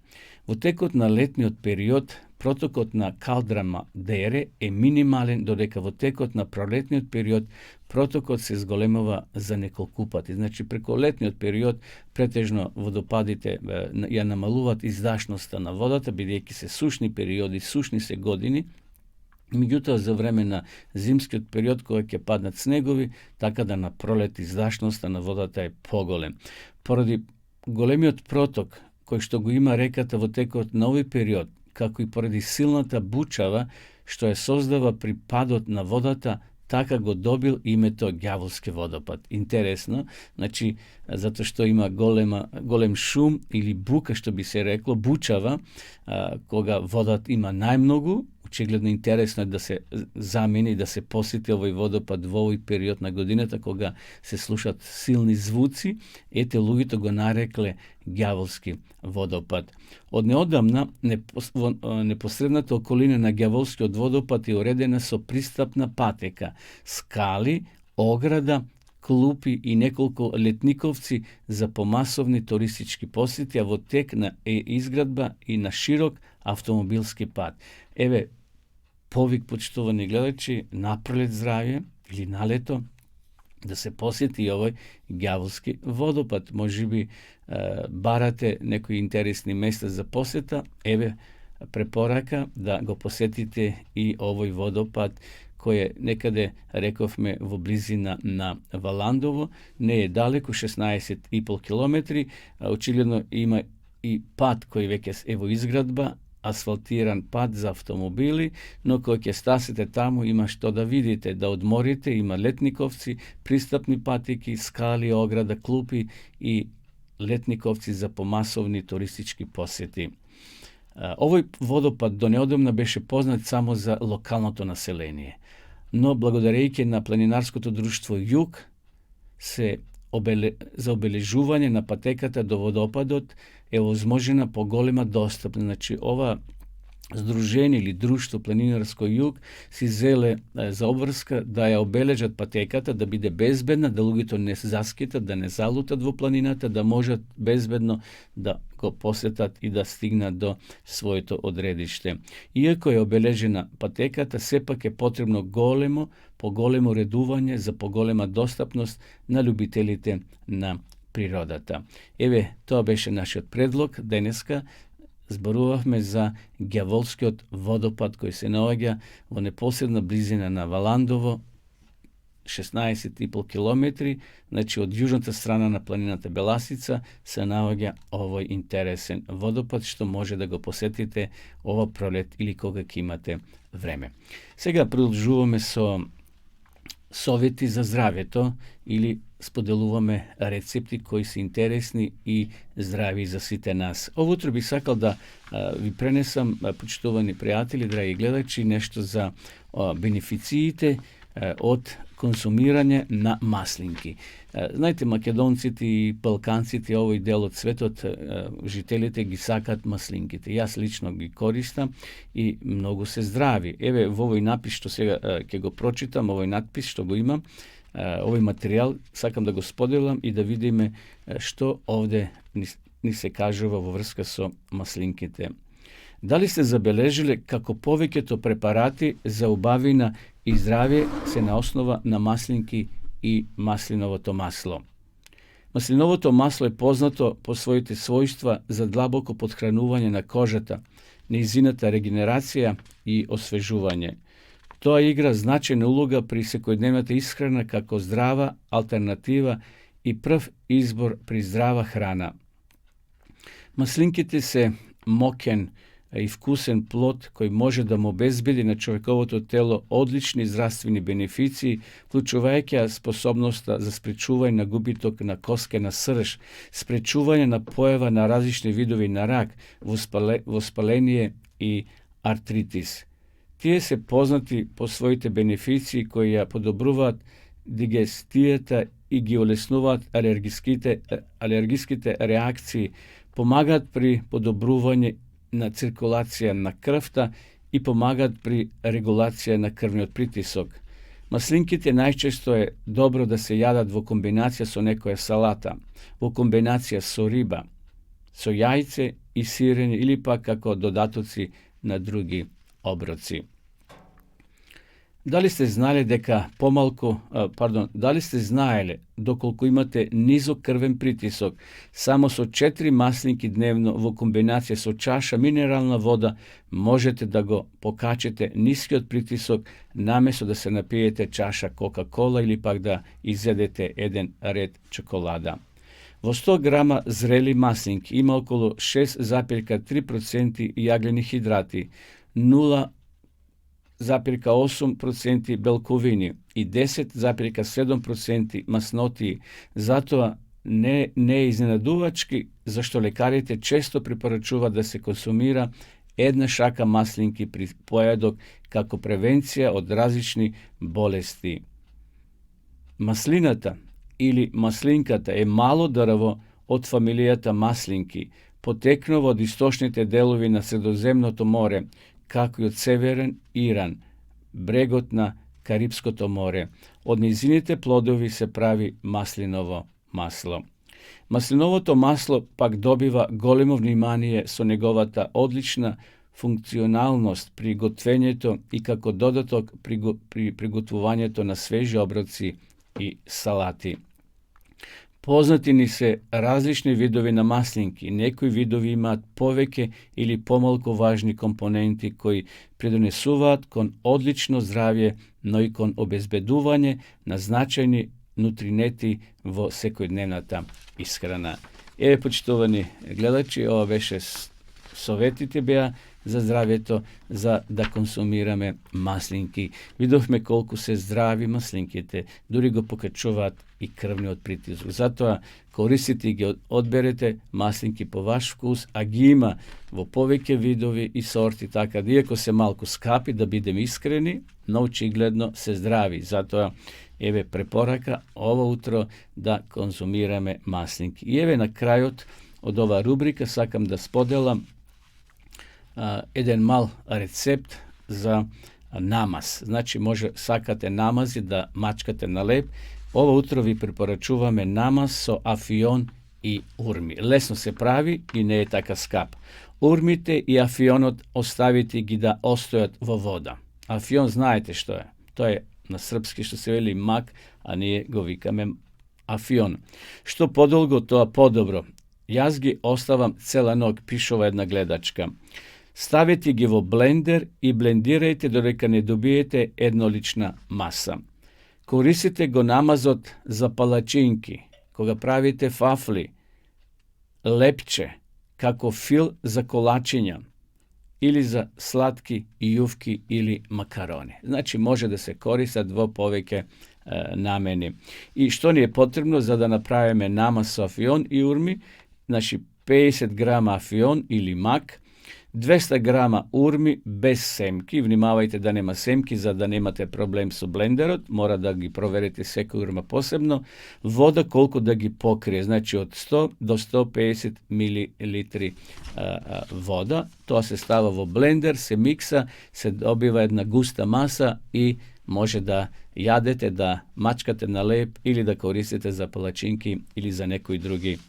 Во текот на летниот период, протокот на Калдрама Дере е минимален, додека во текот на пролетниот период протокот се зголемува за неколку пати. Значи, преку летниот период претежно водопадите ја намалуваат издашноста на водата, бидејќи се сушни периоди, сушни се години. Меѓутоа, за време на зимскиот период, кога ќе паднат снегови, така да на пролет издашноста на водата е поголем. Поради големиот проток кој што го има реката во текот на овој период, како и поради силната бучава што ја создава при падот на водата, така го добил името Ѓаволски водопад. Интересно, значи, затоа што има голем шум или бука, што би се рекло, бучава, кога водата има најмногу. Очигледно интересно е да се замени, да се посети овој водопад во овој период на годината, кога се слушат силни звуци. Ете, луѓето го нарекле Ѓаволски водопад. Од неодамна, непосредната околина на Ѓаволскиот водопад е уредена со пристапна патека, скали, ограда, klupi i nekoliko letnikovci za pomasovni turistički posjeti, a tek na izgradba i na širok automobilski pad. Еве, повик, почитувани гледачи, напролет здравје или налето, да се посети овој ѓаволски водопад. Може би барате некои интересни места за посета, еве препорака да го посетите и овој водопад, кој е некаде, рековме, во близина на Валандово, не е далеко, 16,5 километри, очигледно има и пат кој веќе е во изградба, асфалтиран пат за автомобили, но кој ќе стасите таму има што да видите, да одморите, има летниковци, пристапни патики, скали, ограда, клупи и летниковци за помасовни туристички посети. Овој водопад до неодамна беше познат само за локалното население, но благодарејќи на планинарското друштво Југ се за обележување на патеката до водопадот е возможена поголема достапност. Значи, ова здружение или друштво Планинарско Југ си зеле за обврска да ја обележат патеката, да биде безбедна, да луѓето не заскитат, да не залутат во планината, да можат безбедно да го посетат и да стигнат до своето одредиште. Иако е обележена патеката, сепак е потребно поголемо редување за поголема достапност на љубителите на природата. Еве, тоа беше нашиот предлог денеска. Зборувавме за ѓаволскиот водопад кој се наоѓа во непосредна близина на Валандово, 16,5 километри, значи од јужната страна на планината Беласица се наоѓа овој интересен водопад што може да го посетите ова пролет или кога ќе имате време. Сега продолжуваме со совети за здравјето или споделуваме рецепти кои се интересни и здрави за сите нас. Овутро би сакал да ви пренесам, почитувани пријатели, драги гледачи, нешто за бенефициите од консумирање на маслинки. Знаете, македонците и балканците, овој дел од светот, жителите ги сакат маслинките. Јас лично ги користам и многу се здрави. Еве, во овој напис што сега ќе го прочитам, овој надпис што го имам, овој материјал, сакам да го споделам и да видиме што овде ни се кажува во врска со маслинките. Дали сте забележиле како повеќето препарати за убавина и здравје се на основа на маслинки и маслиновото масло? Маслиновото масло е познато по своите својства за длабоко подхранување на кожата, нејзината регенерација и освежување. Тоа игра значајна улога при секојдневната исхрана како здрава алтернатива и прв избор при здрава храна. Маслинките се мокен и вкусен плод кој може да му обезбеди на човековото тело одлични здравствени бенефиции, вклучувајќи способноста за спречување на губиток на коскена срж, спречување на појава на различни видови на рак, воспаление и артритис. Тие се познати по своите бенефиции кои ја подобруваат дигестијата и ги олеснуваат алергиските реакции, помагаат при подобрување на циркулација на крвта и помагаат при регулација на крвниот притисок. Маслинките најчесто е добро да се јадат во комбинација со некоја салата, во комбинација со риба, со јајце и сирење или пак како додатоци на други оброци. Дали сте знаеле доколку имате низок крвен притисок, само со 4 маслинки дневно во комбинација со чаша минерална вода можете да го покачите нискиот притисок наместо да се напиете чаша Кока-кола или пак да изедете еден ред чоколада. Во 100 грама зрели маслинки има околу 6,3% јаглени хидрати, 0,8% белковини и 10,7% маснотии. Затоа не е изненадувачки зашто лекарите често препорачуваат да се консумира една шака маслинки при појадок како превенција од различни болести. Маслината или маслинката е мало дрво од фамилијата маслинки, потекнува од источните делови на Средоземното море, како и од Северен Иран, брегот на Karibsko to more. Od njeziните плодови се прави маслиново масло. Маслиновото масло пак добива големо внимание со неговата одлична функционалност при готвењето и како додаток при приготвувањето на свежи оброци и салати. Познати ни се различни видови на маслинки. Некои видови имаат повеќе или помалку важни компоненти кои придонесуваат кон одлично здравје, но и кон обезбедување на значајни нутринети во секојдневната исхрана. Еве, почитувани гледачи, ова беше советите беа за здравјето, за да консумираме маслинки. Видовме колку се здрави маслинките, дури го покачуваат и крвниот притисок. Затоа користите и ги одберете маслинки по ваш вкус, а ги има во повеќе видови и сорти, така да иако се малку скапи, да бидеме искрени, но очигледно се здрави. Затоа еве препорака ова утро да консумираме маслинки. И еве на крајот од оваа рубрика сакам да споделам еден мал рецепт за намаз. Значи, може сакате намази да мачкате на леб. Ова утро ви препорачуваме намаз со афион и урми. Лесно се прави и не е така скап. Урмите и афионот оставите ги да остојат во вода. Афион знаете што е. Тоа е на српски што се вели мак, а ние го викаме афион. Што подолго, тоа подобро. Јас ги оставам цела ног, пишува една гледачка. Ставете ги во блендер и блендирајте додека не добиете еднолична маса. Користите го намазот за палачинки, кога правите фафли, лепче, како фил за колачиња, или за сладки јувки или макарони. Значи, може да се користат во повеќе намени. И што ни е потребно за да направиме намаз со афион и урми? Значи, 50 грама афион или мак, 200 грама урми без семки. Внимавајте да нема семки, за да немате проблем со блендерот. Мора да ги проверите секој урма посебно. Вода колку да ги покрие, значи од 100 до 150 милилитри вода. Тоа се става во блендер, се микса, се добива една густа маса и може да јадете, да мачкате на леб или да користите за палачинки или за некои други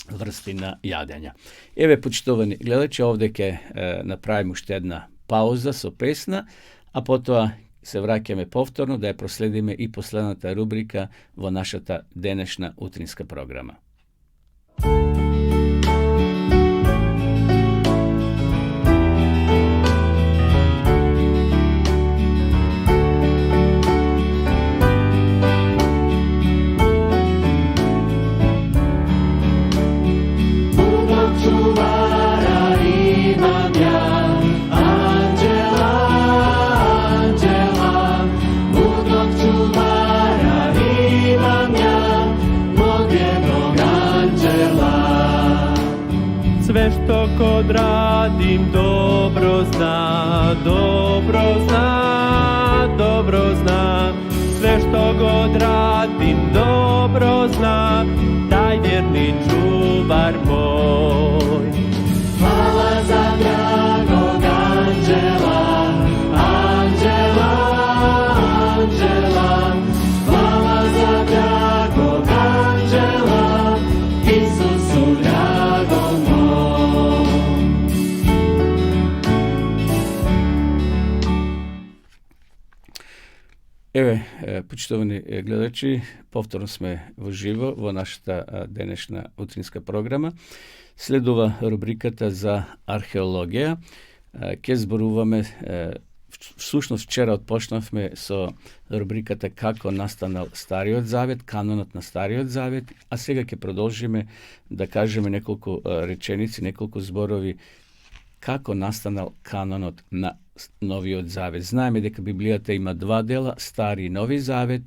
врсти на јадења. Еве, почитувани гледачи, овде ќе направиме уште една пауза со песна, а потоа се враќаме повторно да ја проследиме и последната рубрика во нашата денешна утринска програма. Sve što kod radim dobro zna, dobro zna, dobro zna. Sve što god radim dobro zna, taj vjerni čuvar moj. Hvala za dragog anđela, anđela, anđela. Hvala za dragog anđela, Isusu dragom moj. Еве, почитувани гледачи, повторно сме во живо во нашата денешна утринска програма. Следува рубриката за археологија. Ке зборуваме, всушност вчера отпочнавме со рубриката како настанал Стариот Завет, канонот на Стариот Завет, а сега ќе продолжиме да кажеме неколку реченици, неколку зборови како настанал канонот на Новиот Завет. Знаеме дека Библијата има два дела, Стари и Нови Завет.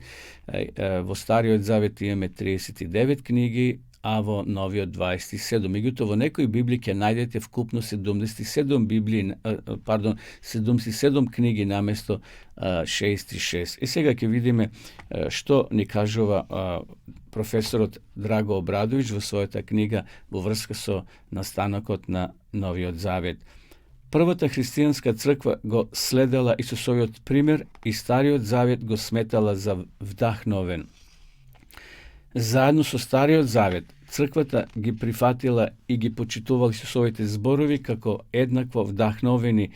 Во Стариот Завет имаме 39 книги, а во Новиот 27. Меѓутоа, во некои Библии ќе најдете вкупно 77 книги наместо 66. И сега ќе видиме што ни кажува професорот Драго Обрадовиќ во својата книга во врска со настанокот на Новиот Завет. Првата христијанска црква го следела Исусовиот пример и Стариот Завет го сметала за вдахновен. Заедно со Стариот Завет, црквата ги прифатила и ги почитувала Исусовите зборови како еднакво вдахновени.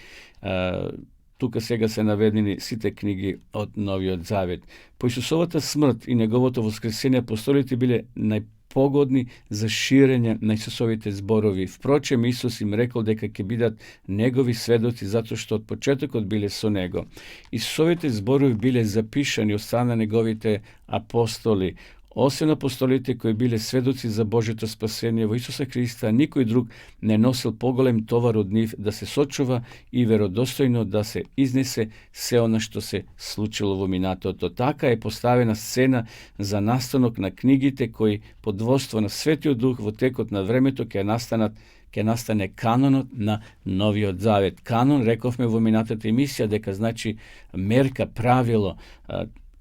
Тука сега се наведени сите книги од Новиот Завет. По Исусовата смрт и неговото воскресение апостолите биле најпогодни за ширење на Исусовите зборови. Впрочем, Исус им рекол дека ќе бидат негови сведоци затоа што од почетокот биле со него. Исусовите зборови биле запишани од страна на неговите апостоли. Освен апостолите кои биле сведоци за Божјото спасение во Исуса Христа, никој друг не носил поголем товар од нив да се сочува и веродостојно да се изнесе се она што се случило во минатото. Така е поставена сцена за настанок на книгите кои под водство на Светиот Дух во текот на времето ќе настане канонот на Новиот Завет. Канон, рековме во минатата емисија, дека значи мерка, правило.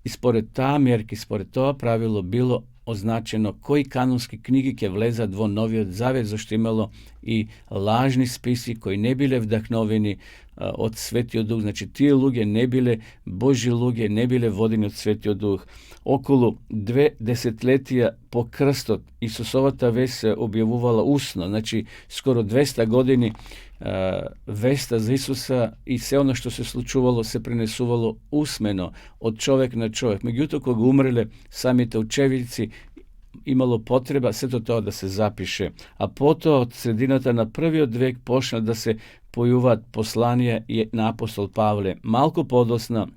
И според таа мерка, според тоа правило било означено кои канонски книги ќе влезат во Новиот Завет, зашто имало и лажни списи кои не биле вдахновени од Светиот Дух. Значи, тие луѓе не биле Божји луѓе, не биле водени од Светиот Дух. Околу 2 десетлетија по крстот Исусовата вест се објавувала усно. Значи, скоро 200 години веста за Исуса и се оно што се случувало се пренесувало усмено од човек на човек. Меѓутоа, кога умреле самите очевидци, имало потреба сето тоа да се запише. А потоа од средината на првиот век почна да се појуваат посланија на апостол Павле. Малку подосна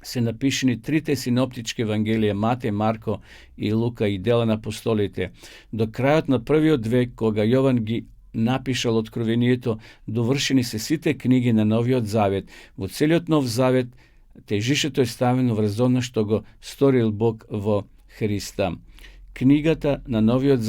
се напишени трите синоптички евангелија Матеј, Марко и Лука и дела на апостолите. До крајот на првиот век, кога Јован ги напишал откровението, довршени се сите книги на Новиот Завет. Во целиот Нов Завет тежишето е ставено врз она што го сторил Бог во Христа. Книгите на Новиот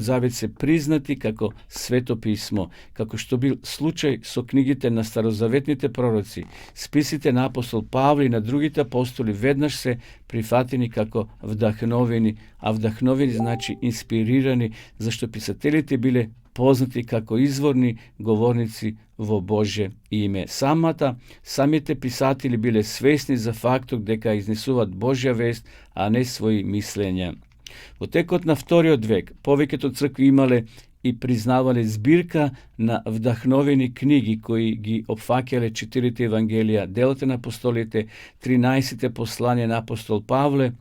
Завет се признати како Свето писмо, како што бил случај со книгите на старозаветните пророци. Списите на апостол Павле и на другите апостоли веднаш се прифатени како вдахновени, а вдахновени значи инспирирани, зашто писателите биле познати како изворни говорници во Божје име. Самите писатели биле свесни за фактот дека изнесуваат Божја вест, а не своји мислења. Во текот на вториот век, повеќето цркви имале и признавале збирка на вдахновени книги кои ги опфаќале 4 евангелија, делата на апостолите, 13 посланија на апостол Павле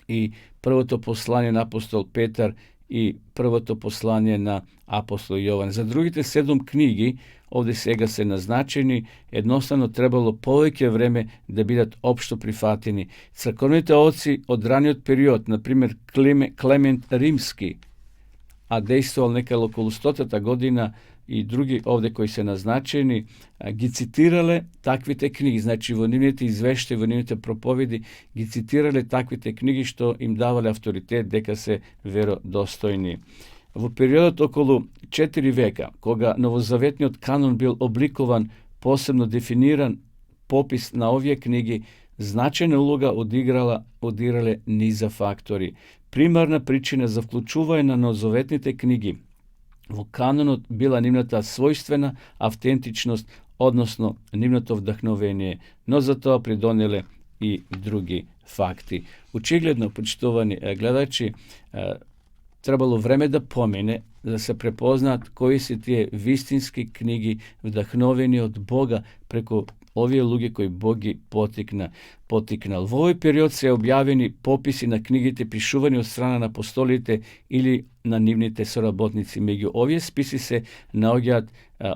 и првото послание на апостол Петар и првото послание на апостол Јован. За другите 7 книги, овде сега се назначени, едноставно требало повеќе време да бидат општо прифатени. Црковните оци од раниот период, например Клемент Римски, а действувал некај околу 100-та година, и други овде кои се назначени, ги цитирале таквите книги. Значи, во нивните извештаи, во нивните проповеди, ги цитирале таквите книги што им давале авторитет дека се веродостојни. Во периодот околу 4 века, кога новозаветниот канон бил обликуван, посебно дефиниран попис на овие книги, значајна улога одиграле низа фактори. Примарна причина за вклучување на новозаветните книги во канонот била нивната својствена автентичност, односно нивното вдахновение, но за тоа придонеле и други факти. Очигледно, почитувани гледачи, требало време да помине да се препознаат кои се тие вистински книги вдахновени од Бога преку овие луѓе кои Бог ги потикнал. Во овој период се објавени пописи на книгите пишувани од страна на апостолите или на нивните соработници. Меѓу овие списи се наоѓаат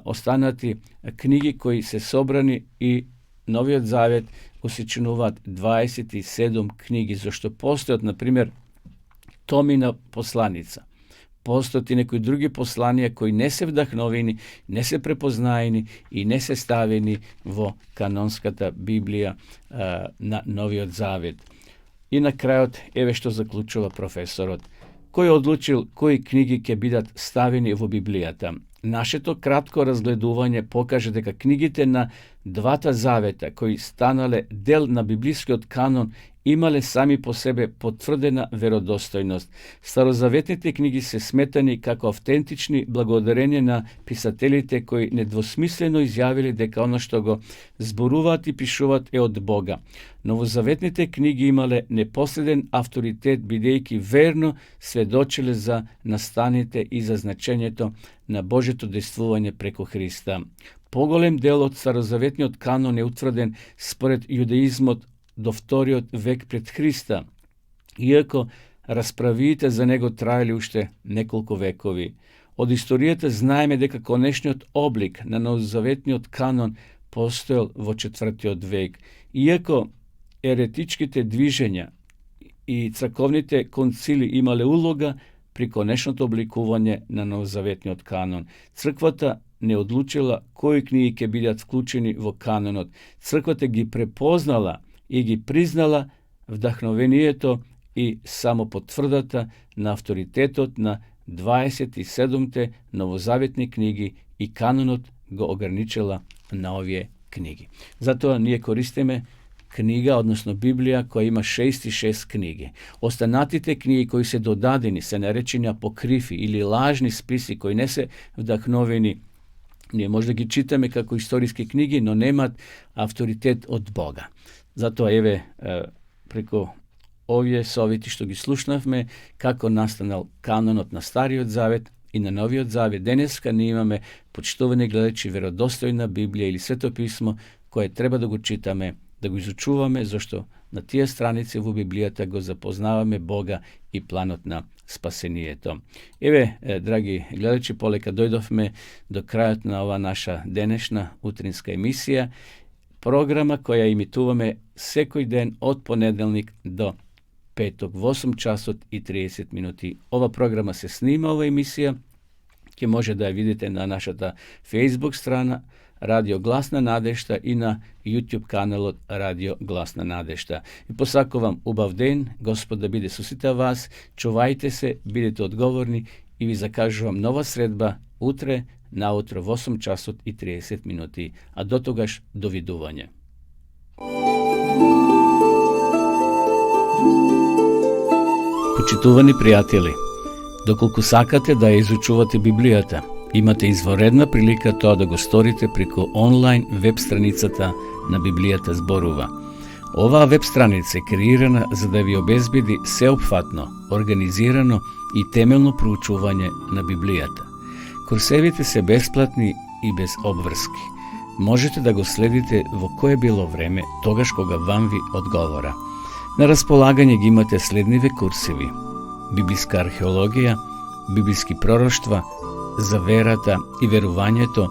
останати книги кои се собрани и Новиот Завет го сочинуваат 27 книги, зашто постојат, например, томи на посланица. Постојат и некои други посланија кои не се вдахновени, не се препознаени и не се ставени во канонската Библија на Новиот Завет. И на крајот, еве што заклучува професорот. Кој одлучил кои книги ќе бидат ставени во Библијата? Нашето кратко разгледување покаже дека книгите на двата завета, кои станале дел на библискиот канон, имале сами по себе потврдена веродостојност. Старозаветните книги се сметани како автентични благодарение на писателите кои недвосмислено изјавиле дека оно што го зборуваат и пишуваат е од Бога. Новозаветните книги имале непоследен авторитет, бидејќи верно сведочеле за настаните и за значењето на Божето действување преку Христа. Поголем дел од старозаветниот канон е утврден според јудеизмот до вториот век пред Христа, иако расправиите за него траеле уште неколку векови. Од историјата знаеме дека конечниот облик на новозаветниот канон постоел во 4 век, иако еретичките движења и црковните концили имале улога при конечното обликување на новозаветниот канон. Црквата не одлучила кои книги ќе бидат вклучени во канонот. Црквата ги препознала и ги признала вдахновението и самопотврдата на авторитетот на 27-те новозаветни книги и канонот го ограничила на овие книги. Затоа ние користиме книга, односно Библија, која има 66 книги. Останатите книги кои се додадени се наречени апокрифи или лажни списи кои не се вдахновени. Ние може да ги читаме како историски книги, но немаат авторитет од Бога. Затоа еве преку овие совети што ги слушнавме како настанал канонот на Стариот Завет и на Новиот Завет. Денеска ние имаме, почитувани гледачи, веродостојна Библија или Свето писмо кое треба да го читаме, да го изучуваме, зашто на тие страници во Библијата го запознаваме Бога и планот на спасението. Еве, драги гледачи, полека дојдовме до крајот на ова наша денешна утринска емисија, програма која имитуваме секој ден од понеделник до петок во 8 часот и 30 минути. Ова програма се снима, ова емисија, ќе може да ја видите на нашата Facebook страна Радио Глас на Надежта и на YouTube каналот Радио Глас на Надежта. И посакувам убав ден, Господ да биде со сите вас, чувајте се, бидете одговорни и ви закажувам нова средба утре, наутро во 8 часот и 30 минути. А до тогаш, довидување. Почитувани пријатели, доколку сакате да ја изучувате Библијата, имате изворедна прилика тоа да го сторите преку онлайн веб страницата на Библијата зборува. Оваа веб страница е креирана за да ви обезбеди сеопфатно, организирано и темелно проучување на Библијата. Курсевите се бесплатни и без обврски. Можете да го следите во кое било време, тогаш кога вам ви одговора. На располагање ги имате следниве курсеви: библиска археологија, библиски пророштва, за верата и верувањето,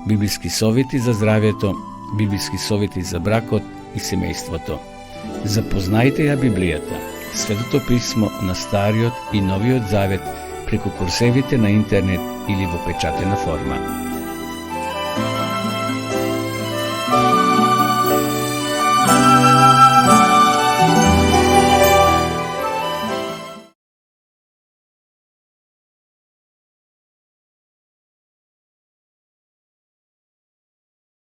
библиски совети за здравјето, библиски совети за бракот и семејството. Запознајте ја Библијата, Светото писмо на Стариот и Новиот Завет преку курсевите на интернет или во печатена форма.